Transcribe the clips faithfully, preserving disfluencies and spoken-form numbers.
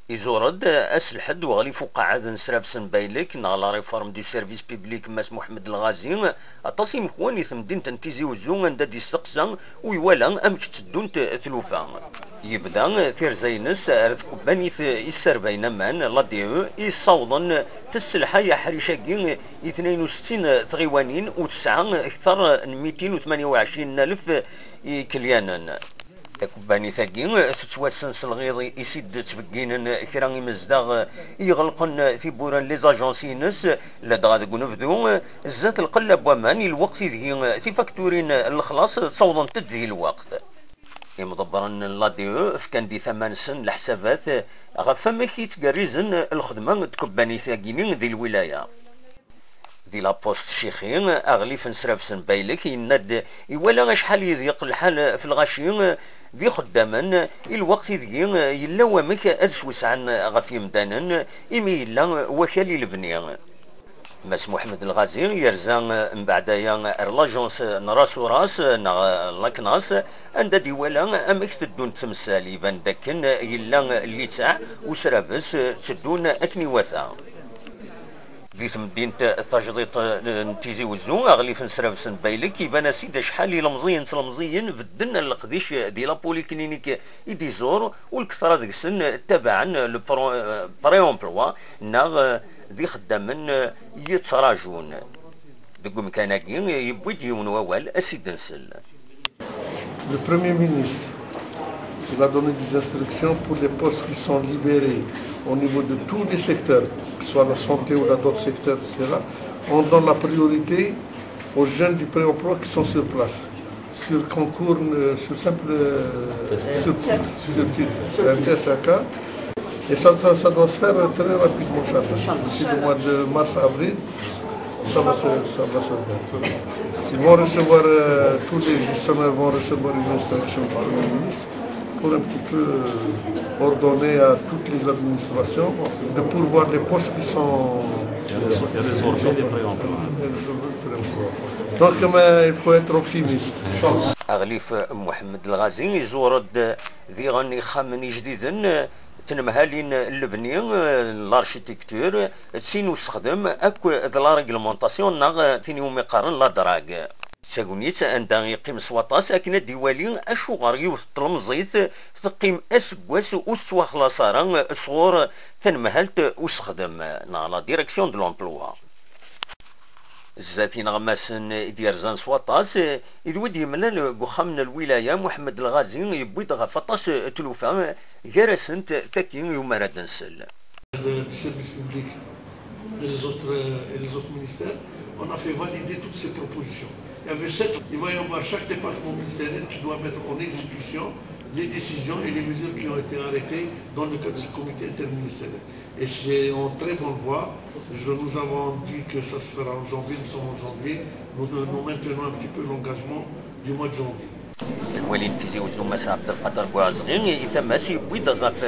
Iẓur-d ass Lḥedd uɣlif uqaɛed n Srabes n Baylek neɣ la réforme du service public Mass Muḥemmed Lɣazi aṭas imekwan i temdint n Tizi Uzzu, anda d-isteqsa u iwala amek tteddunt tlufa. Yebda tirza-ines ar tkebbanit i sserbayen aman, l'A D E, i ssawḍen tesselḥay aḥric-agi i tnayen u settin tɣiwanin u tesɛa kter n mitin u tmanya u ɛecrin alef ikelyanen. Takebbanit-agi tettwassen s lɣiḍ i s-id-ttbegginen kra imezdaɣ i iɣelqen tiwwura n les agences-ines, ladɣa deg unebdu, zdat lqella n waman i lweqt ideg tifakturin n lexlaṣ ttawḍent-d di lweqt. Imḍebbren n l'A D E fkan-d i tama-nsen leḥsabat ɣef wamek i ttgerrizen lxedma n tkebbanit-agi di lwilaya. Di La Poste Cixi, aɣlif n Srabes n Baylek yenna-d iwala acḥal i yeḍyeq lḥal f lɣaci d ixeddamen i lweqt ideg yella wamek ad swesɛen ɣef yemdanen imi yella wakal i lebni. Mass Muḥemmed Lɣazi yerza mbeɛd-aya ar l'agence n Ras Uras neɣ la CNAS, anda d-iwala amek teddunt temsal. Iban-d akken yella lliteɛ u Srabes tteddun akken iwata. Di temdint tajdiṭ n Tizi Uzzu, aɣlif n Srabes n Baylek iban-as-id acḥal ilemẓiyen s lemẓiyen bedden leqdic di la polyclinique i d-iẓur, u lketṛa deg-sen ttabaɛen le pro-, pré-emploi neɣ d ixeddamen yettrajun. Deg umkan-agi, yewwi-d yiwen wawal, a s-id-nsel. Le Premier ministre, il a donné des instructions pour les postes qui sont libérés au niveau de tous les secteurs, que ce soit la santé ou dans d'autres secteurs, et cetera. On donne la priorité aux jeunes du pré-emploi qui sont sur place, sur concours, euh, sur simple, euh, sur, sur titre, un test à cas. Et ça, ça, ça doit se faire très rapidement, Inch'Allah. D'ici le mois de mars, avril, ça va se, ça va se faire. Ils vont recevoir, euh, tous les gestionnaires vont recevoir une instruction par le ministre pour un petit peu, euh, ordonner à toutes les administrations de pourvoir les postes qui sont... Il y a des, il y a des ordres des préemplois. Donc, mais il faut être optimiste. Aɣlif Muḥemmed Lɣazi iẓur-d diɣen ixxamen ijdiden, tinemhalin n lebni, l'architecture, d tin usexdem akk d la réglementation neɣ tin iwumi qqaren la drague. D tagnit anda yeqqim s waṭas akken ad d-iwali acuɣer yiwet n tlemẓit teqqim aseggas ur tettwaxlaṣ ara sɣur tanemhalt usexdem neɣ la direction de l'emploi. Zdat ineɣmasen i d-yerzan s waṭas, i d wi d-yemlal deg uxxam n lwilaya, Muḥemmed Lɣazi yewwi-d ɣef waṭas n tlufa, gar-asent tagi iwumi ara d-nsel. De, du service public et les autres, euh, et les autres ministères, on a fait valider toutes ces propositions. Il y avait sept. Il va y avoir chaque département ministériel qui doit mettre en exécution les décisions et les mesures qui ont été arrêtées dans le cadre de ce comité interministériel. Et c'est en très bonne voie. Je, nous avons dit que ça se fera en janvier, nous sommes en janvier. Nous, nous maintenons un petit peu l'engagement du mois de janvier. Lwali n Tizi Uzzu, Mass Ɛebdelqader Buɛezɣi, i tama-s yewwi-d ɣef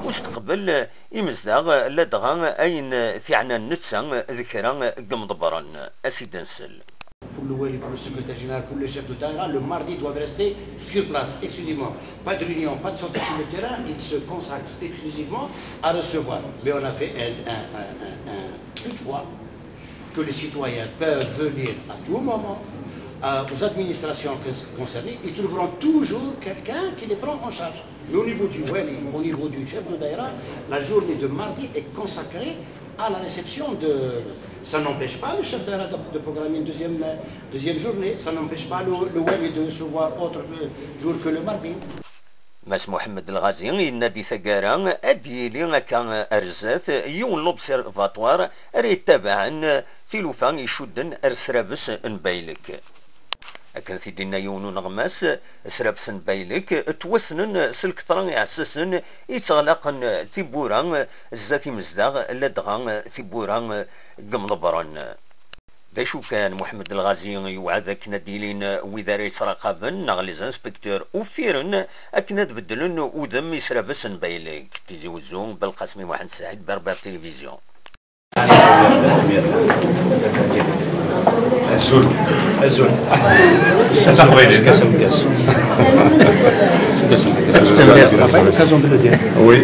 usteqbel imezdaɣ, ladɣa ayen t-iɛnan netta d kra n yimḍebbren. A s-id-nsel. Pour le wali, pour le secrétaire général, pour le chef de daïra, le mardi, ils doivent rester sur place, exclusivement. Pas de réunion, pas de sortie sur le terrain, ils se consacrent exclusivement à recevoir. Mais on a fait un, un, un, un, un, une fois que les citoyens peuvent venir à tout moment, euh, aux administrations con-, concernées, ils trouveront toujours quelqu'un qui les prend en charge. Mais au niveau du wali, au niveau du chef de daïra, la journée de mardi est consacrée à la réception de... Ça n'empêche pas le chef de daïra de, de programmer une deuxième, euh, deuxième journée. Ça n'empêche pas le, le wali de recevoir autre, euh, jour que le mardi. Mass Muḥemmed Lɣazi yenna-d i taggara ad d-yili akka ar zdat yiwen n l'observatoire ara yettabaɛen tilufa icudden ar Srabes n Baylek. Akken t-id-yenna yiwen n uneɣmas, Srabes n Baylek ttwassnen s lketṛa iɛessasen i ttɣlaqen tiwwura zdat imezdaɣ, ladɣa tiwwura n yimḍebbren. D acu kan, Muḥemmed Lɣazi yewɛed akken ad d-ilin wid ara yettṛaqaben, neɣ les inspecteurs uffiren, akken ad beddlen udem i Srabes n Baylek. Tizi Uzzu, Belqasem Muḥend Saɛid, Berbère Télévision. Azul. Azul. Azul. Azul. Azul. Oui.